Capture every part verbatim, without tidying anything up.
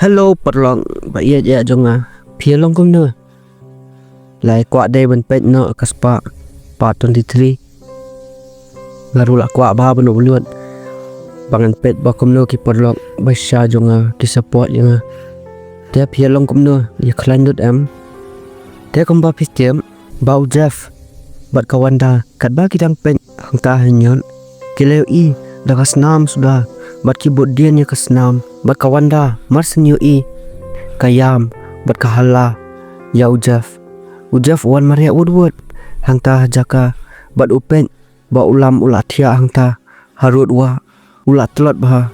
Hello paralok ba ïeit ïa jong nga. Phi long kumno? Lai kwah dei ban peit noh ka spah part twenty three. Nga ruh la kwah ba ban upload ba ngan peit ba kumno ki paralok ba shisha jong nga ki support ïa nga. Te phi long kumno, ïa khlaiñ lut em? Te kumba phi tip ba u Jeff bad ka Wanda katba ki dang peit hangta ha ñiot, ki la ïohi da ka snam suda bad ki bud dien ïa ka snam. Bad ka Wanda mar shen ïohi ka ïam bad ka hala ïa u Jeff. U Jeff u wan mareh wut wut hangta ha jaka bad u peit ba u Lam u la thiah hangta harud wah, u la tlot bha.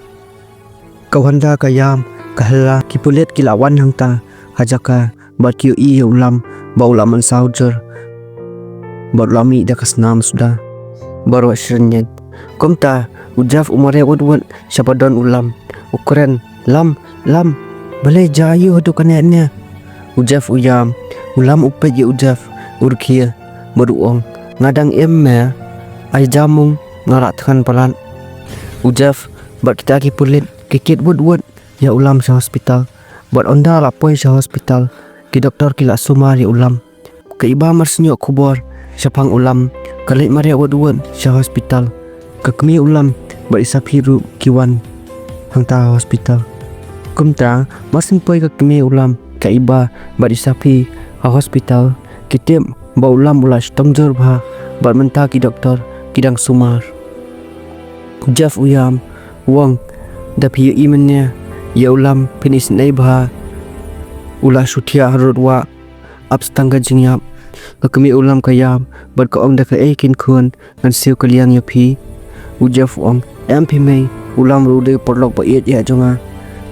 Ka Wanda, ka ïam, ka hala, ki pulit ki la wan hangta ha jaka bad ki ïohi ïa u Lam ba u la mynsaw jur bad u la mih da ka snam suda baroh shi ryngngeit. Kumta u Jeff u mareh wut wut sha ba don u Lam, u kren, "Lam, Lam, balei jia aïu haduh kane ne?" U Jeff u ïam. U Lam u peit ïa u Jeff, u rkhie bad u ong, "Nga dang im me, ai jia mung, nga la thngan palat." U Jeff bad kita ki pulit ki kit wut wut ïa u Lam sha hospital. Bad ynda la poi sha hospital, ki doktor ki la sumar ïa u Lam. Ka Iba mar shen ïoh khubor shaphang u Lam, ka leit mareh wut wut sha hospital. Ka kmie u Lam bad i Saphi ruh ki wan hangta ha hospital. Kumta mar shen poi ka kmie u Lam, ka Iba bad i Saphi ha hospital, ki tip ba u Lam u la shitom jur bha bad mynta ki doktor ki dang sumar. U Jeff u ïam, u ong, "Da phi ïohi mynne ïa u Lam phin isynei bha. U la shu thiah harud wah, ap sa tang ka jingïap." Ka kmie u Lam ka ïam bad ka ong, "Da kaei kin khun, ngan siew kylliang ïa phi." U Jeff u ong, "Em phi mei, u Lam ruh u dei u paralok ba ïeit ïa jong nga."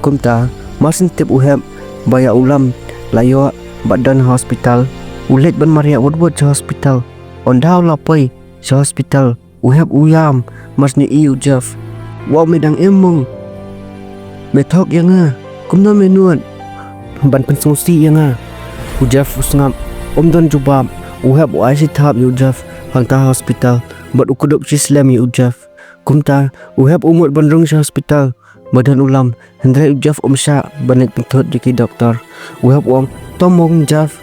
Kumta mar shen tip u Hep ba ïa u Lam la ïoh bad don ha hospital, u leit ban mareh wut wut sha hospital. Ynda u la poi sha hospital, u Hep u ïam mar shen ïohi u Jeff. "Wow, me dang im mung? Me thok ïa nga, kumno me nud ban pynsngewsih ïa nga?" U Jeff u sngap, um don jubab. U Hep u ai shi thap ïa u Jeff hangta ha hospital bad u kdup shi slem ïa u Jeff. Kumta u Hep u mut ban rung sha hospital ba don u Lam, hynrei u Jeff um shah ban leit pynthut ïa ki doktor. U Hep u ong, "To mung Jeff,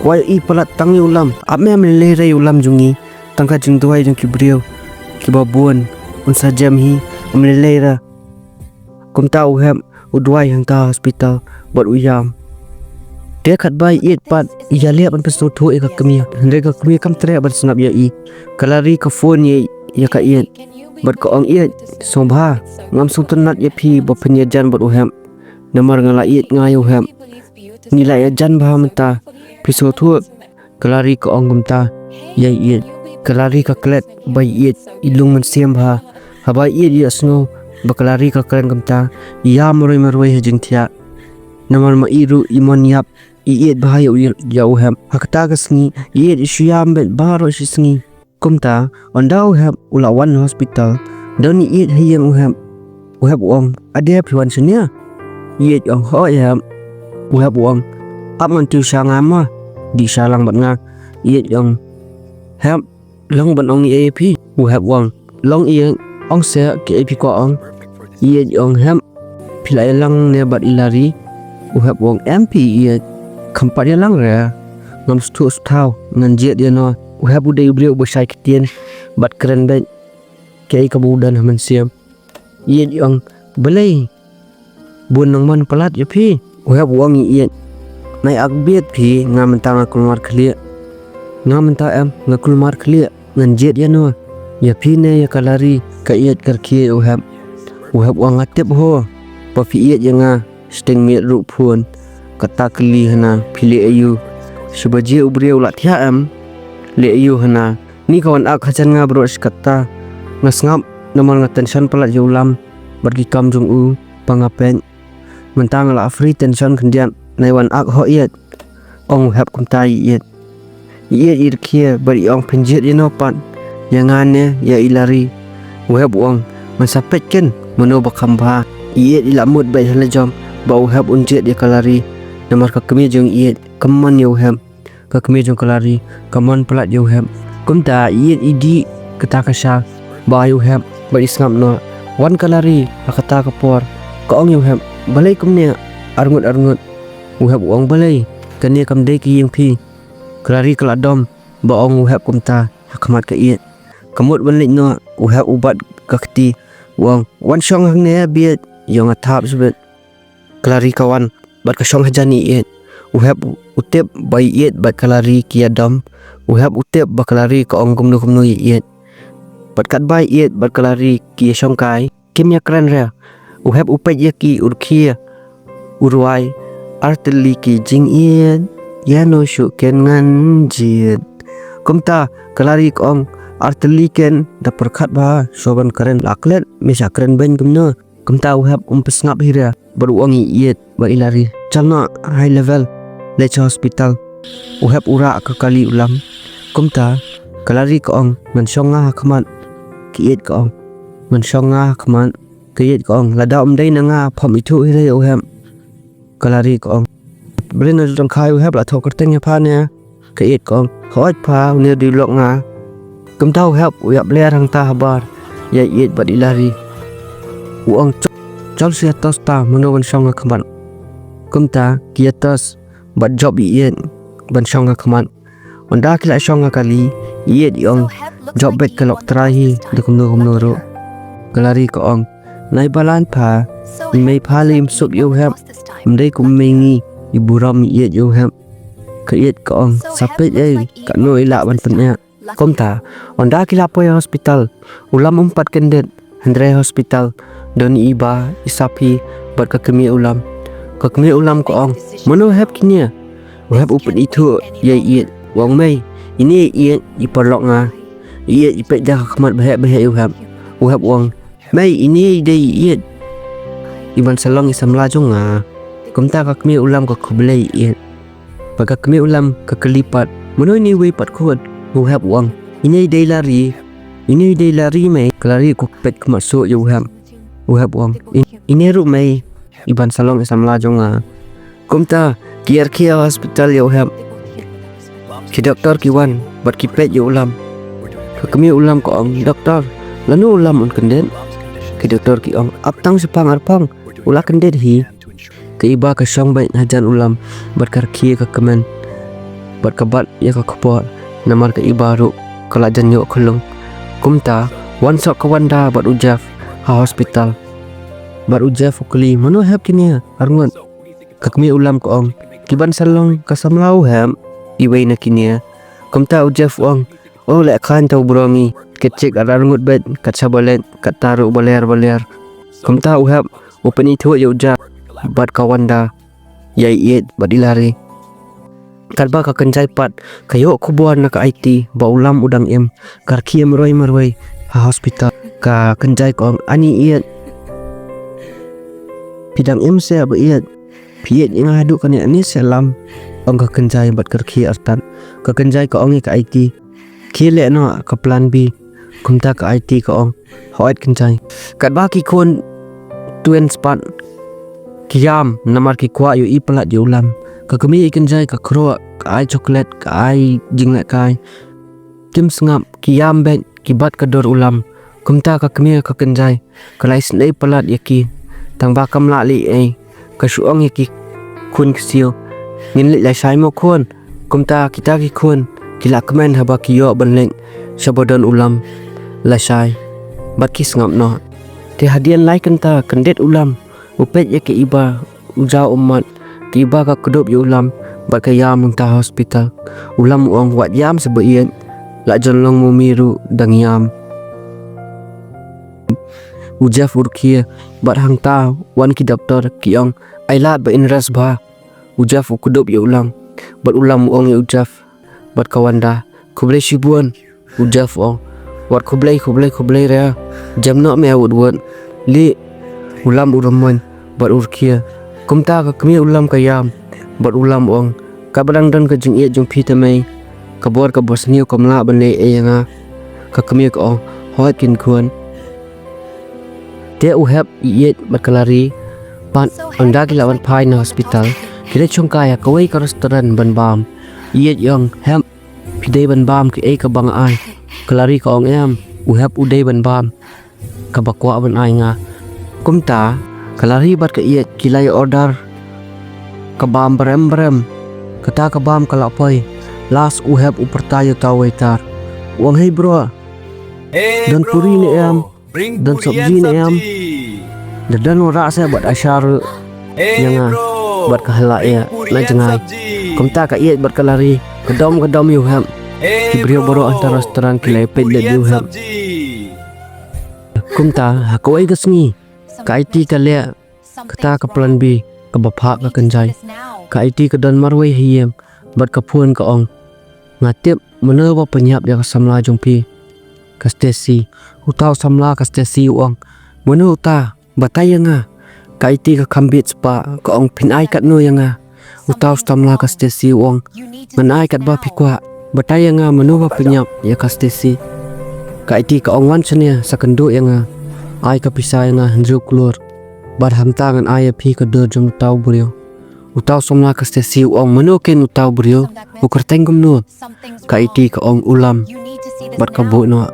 kwah ïohi palat tang ïa u Lam. Ap me, ym lei lei re ïa u Lam jong ngi. Tang ka jingduwai jong ki briew kiba bun, un sa jem hi, ym lei lei re." Kumta u Hep u duwai hangta ha hospital bad u ïam. Te katba i Ïeit pat i ïaleh ban pynsngewthuh ïa ka kmie, hynrei ka kmie kam treh ban sngap ïa i. Ka Lari ka phone ïa, ïa ka Ïeit bad ka ong, "Ïeit, sngewbha, ngam sngewtynnat ïa phi ba phin ïajan bad u Hep. Namar nga la ïeit nga ïa u Hep. Ngi la ïajan bha mynta, phi sngewthuh." Ka Lari ka ong kumta ïa i Ïeit. Ka Lari ka klet ba i Ïeit i lung mynsiem bha. Haba i Ïeit i ïohsngew ba ka Lari ka kren kumta, i ïam marwei marwei ha jingthiah. Namar ma i ruh i mon ïap i Ïeit bha ïa u, ïa u Hep. Ha kata ka sngi i Ïeit i shu ïam beit baroh shi sngi. Kumta ynda u Hep u la wan hospital, don i Ïeit ha ïing u Hep. U Hep u ong, "Ade, phi wan shane?" I Ïeit ong, "Hooid Hep." U Hep u ong, "Ap ngan tip sha nga ma, dih sha lang bad nga." I Ïeit ong, "Hep, long ban ong ei ei phi." U Hep u ong, "Long Ïeit, ong seh kaei phi kwah ong." I Ïeit ong, "Hep, phi la ïalang ne bad i Lari?" U Hep u ong, "Em phi i Ïeit, kham pat ïalang re. Ngam sngewthuh sngewthaw, ngan jied ïano." U Hep u dei u briew uba shai ktien bad kren beit kaei kaba u don ha mynsiem. I Ïeit i ong, "Balei bun nongmon palat ïa phi?" U Hep u ong ïa i Ïeit, "Nai ak bieit phi, nga mynta nga kulmar khlieh. Nga mynta em, nga kulmar khlieh. Ngan jied ïano, ïa phi ne ïa ka Lari?" Ka Ïeit ka rkhie ïa u Hep. U Hep u ong, "Nga tip ho ba phi ïeit ïa nga, shiteng miet ruh phone. Kata kylli hana, phi leh aïu? Shi baje u briew u la thiah em? Leh aïu hana? Ni ka wan ak hajan nga baroh shi katta. Nga sngap namar nga tension palat ïa u Lam bad ki kam jong u ba nga peit. Mynta nga la free tension khyndiat, nai wan ak ho Ïeit." Ong u Hep kumta ïa i Ïeit. I Ïeit i rkhie bad i ong, "Phin jied ïano pat, ïa nga ne ïa i Lari?" U Hep u ong, "Ngan sa peit keiñ mano ba kham bha." I Ïeit i la mut beit ha la jong ba u Hep un jied ïa ka Lari, namar ka kmie jong i Ïeit kam mon ïa u Hep. Ka kmie jong ka Lari ka mon palat ïa u Hep. Kumta i Ïeit i dih kata ka sha ba ai u Hep bad i sngap noh. Wan ka Lari ha kata ka por, ka ong ïa u Hep, "Balei kumne? arngut arngut. U Hep u ong, balei, kane kam dei ka ïing phi. Ka Lari ka la dom ba ong u Hep kumta ha khmat ka Ïeit. Ka mut ban leit noh, u Hep u bat ka kti, u ong, wan shong hangne Bieit, ïa nga thap shibit. Ka Lari ka wan bad ka shong hajan i Ïeit. U Hep u tip ba i Ïeit bad ka Lari ki ïa dom. U Hep u tip ba ka Lari ka ong kumno kumno ïa i Ïeit. Bad katba i Ïeit bad ka Lari ki ïa shongkai, kim ïa kren re. U Hep u peit ïa ki, u rkhie, u rwai, ar tylli ki jingïeit, ïa no shuh ken ngan jied. Kumta ka Lari ka ong, ar tylli ken, da pyrkhat bha, shuwa ban kren la klet, me sha kren beiñ kumno. Kumta u Hep um pynsngap hi re bad u ong i Ïeit bad i Lari, chal noh high level, leit sha hospital. U Hep u rah ka kali u lam. Kumta ka Lari ka ong, ngan shong nga ha khmat. Ka Ïeit ka ong, ngan shong nga ha khmat. Ka Ïeit ka ong, lada um dei na nga, pham ithuh hi re u Hep. Ka Lari ka ong, balei na dang khai u Hep, la thoh kyrteng ïa pha ne? Ka Ïeit ka ong, hooid pha, une u dei u lok nga. Kumta u Hep u ïap ler hangta habar ïa i Ïeit bad i Lari. U ong, chol, chol shu ïatos ta, mano ban shong ha khmat. Kumta ki ïatos bad jop i Ïeit ban shong ha khmat. Ynda ki la shong ha kali, i Ïeit i ong, jop beit ka lok trai hi, da kumno kumno ruh. Ka Lari ka ong, nai balan pha, i mei pha lei im suk ïa u Hep. Ym dei kum mei ngi, i burom i Ïeit ïa u Hep. Ka Ïeit ka ong, sa peit ei, katno i lah ban pyneh. Kumta ynda ki la poi ha hospital, u lam um pat kyndit. Hynrei ha hospital don i Bah, i Saphi bad ka kmie u lam. Ka kmie u lam ka ong, mano Hep kine? U Hep u pynithuh ïa i Ïeit, u ong, mei, ine i Ïeit, i paralok nga. I Ïeit i peit da ka khmat baheh baheh ïa u Hep. U Hep u ong, mei, ine i dei i Ïeit, i ban sa long i samla jong nga. Kumta ka kmie u lam ka khublei i Ïeit. Bad ka kmie u lam ka kylli pat, mano ine iwei pat khun? U Hep u ong, ine i dei Lari. Ine i dei Lari mei? Ka Lari ka peit khmat suk ïa u Hep. U Hep u ong, ine ruh mei, i ban sa long i samla jong nga. Kumta ki ïa rkhie ha hospital ïa u Hep. Ki doktor ki wan bad ki peit ïa u lam. Ka kmie u lam ka ong, doktor, lano u lam un kyndit? Ki doktor ki ong, ap tang shaphang arphang, u la kyndit hi. Ka Iba ka shong beit hajan u lam bad ka rkhie ka kmen bad ka bat ïa ka khubor, namar ka Iba ruh ka la jan ïoh khyllung. Kumta wan soh ka Wanda bad u Jeff ha hospital. Bad u Jeff u kylli, mano Hep kine arngut? Ka kmie u lam ka ong, ki ban sa long ka samla u Hep, iwei na kine. Kumta u Jeff u ong, oh, leh khlaiñ ta u bro ngi, ki chik ar arngut beit, kat shaba leit, katta ruh ba ler ba ler. Kumta u Hep u pynithuh ïa u Jeff bad ka Wanda ïa i Ïeit bad i Lari. Katba ka Kynjai pat ka ïoh khubor na ka aiti ba u lam u dang im, ka rkhie marwei marwei ha hospital. Ka Kynjai ka ong, ani Ïeit, phi dang im se ba Ïeit? Phi ïeit ïa nga haduh kane, ani se lam? Ong ka Kynjai bad ka rkhie artat. Ka Kynjai ka ong ïa ka aiti, khie leh noh ka plan B. Kumta ka aiti ka ong, hooid Kynjai. Katba ki khun twins pat ki ïam namar ki kwah ïohi palat ïa u lam. Ka kmie i Kynjai ka khroh, ka ai chocolate, ka ai jinglehkai. Kim sngap, ki ïam beit, ki bat ka dur u lam. Kumta ka kmie ka Kynjai ka la isynei palat ïa ki, tangba kam lah leh ei. Ka shu ong ïa ki khun ksiew, ngin leit lashai mo khun. Kumta kita ki khun ki la kmen haba ki ïoh ban leit shaba don u lam lashai, bad ki sngap noh. Te hadien lai kynta kyndit u lam, u peit ïa ka Iba, u jaw ummat. Ka Iba ka kdup ïa u lam bad ka ïam hangta ha hospital. U lam u ong, wat ïam se ba Ïeit, la jan long mummy ruh dang ïam. U Jeff u rkhie bad hangta wan ki doktor ki ong, ai lad ba in rest bha. U Jeff u kdup ïa u lam bad u lam u ong ïa u Jeff bad ka Wanda, khublei shibun. U Jeff u ong, wat khublei khublei khublei re, jem noh me wut wut. Leh, u lam u rymmuiñ bad u rkhie. Kumta ka kmie u lam ka ïam bad u lam u ong, kaba dang don ka jingïeit jong phi te mei, ka bor kaba sniew kam lah ban leh ei ïa nga. Ka kmie ka ong, hooid kynkhun. Te u Hep, i Ïeit bad ka Lari pat, ynda ki la wan phai na hospital, ki leit shongkai ha kawei ka restaurant ban bam. I Ïeit i ong, Hep, phi dei ban bam kiei kaba nga ai? Ka Lari ka ong, em, u Hep u dei ban bam kaba kwah ban ai nga. Kumta ka Lari bad ka Ïeit ki la ïa order Ka bam brem brem. Kata ka bam ka la poi. Last u hep u pyrta ïa uta u waiter. U ong, "Hei bro, don puri ne em? Don sabji ne em? Da don wanrah se bad ai sha ruh ïa nga bad ka hela ïa na jngai." Kumta ka ïeit bad ka la ri, ka dom ka dom ïa u hep. Ki briew baroh hangta restaurant ki la ïa peit leit ïa u hep. Kumta ha kawei ka sngi ka Aiti ka leh kata ka plan B kaba phah ka kynjai. Ka Aiti ka don marwei ha ïing bad ka phone ka ong, "Nga tip mano ba pynïap ïa ka samla jong phi, ka Stacy." Uta u samla ka Stacy u ong, "Mano uta? Batai ïa nga." Ka Aiti ka kham bit spah, ka ong, "Phin ai katno ïa nga?" Uta u samla ka Stacy u ong, "Ngan ai katba phi kwah. Batai ïa nga mano ba pynïap ïa ka Stacy." Ka Aiti ka ong, "Wan shane, sa kynduh ïa nga. Ai ka pisa ïa nga hynriew klur. Bad hangta ngan ai ïa phi ka dur jong uta u briew." Uta u samla ka Stacy u ong, "Mano kin uta u briew? U kyrteng kumno?" Ka Aiti ka ong, "U Lam." Bad ka buh noh.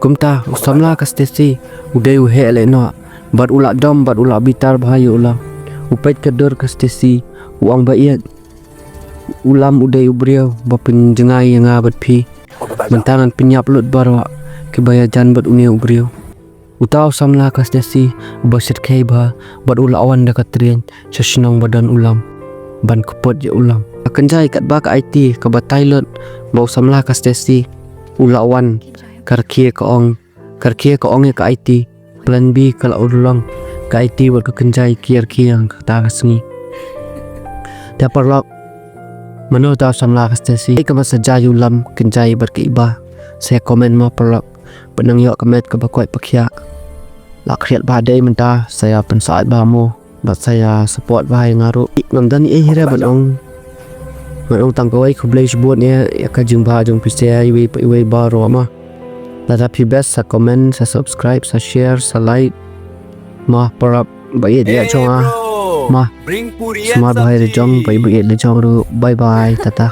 Kumta u samla ka Stacy u dei u heh leh noh bad u la dom bad u la bitar bha ïa u Lam. U peit ka dur ka Stacy, u ong, "Ba ïeit, u Lam u dei u briew ba pynjngai ïa nga bad phi. Mynta ngan pynïap lut baroh kiba ïajan bad une u briew." Uta u samla ka Stacy uba shyrkhei bha bad u la wan da ka train sha shnong ba don u Lam ban kput ïa u Lam. Ka kynjai katba ka Aiti ka batai lut ba u samla ka Stacy u la wan, ka rkhie ka ong, ka rkhie ka ong ïa ka Aiti, plan B ka la urlong. Ka Aiti bad ka kynjai ki rkhie ïa kata ka sngi. Te paralok, mano uta u samla ka Stacy? Ïa kaba sa jia ïa u Lam, kynjai bad ka Iba, sa comment mo paralok. Bad nang ïoh ka met kaba koit ba khiah. La khriat bha dei mynta, sa ïa pynsah bha mo bad sa ïa support bha ïa nga ruh. Ngam don ei hi re ban ong. Ngan ong tang kawei, khublei shibun ïa, ïa ka jingbha jong phi sa ïa iwei pa iwei baroh ma. Lada phi best, sa comment, sa subscribe, sa share, sa like. Ma paralok, ba ïeit ïa jong nga. Ma, sumar bha ïa jong, ba ïeit ïa jong ruh. Bye bye, tata.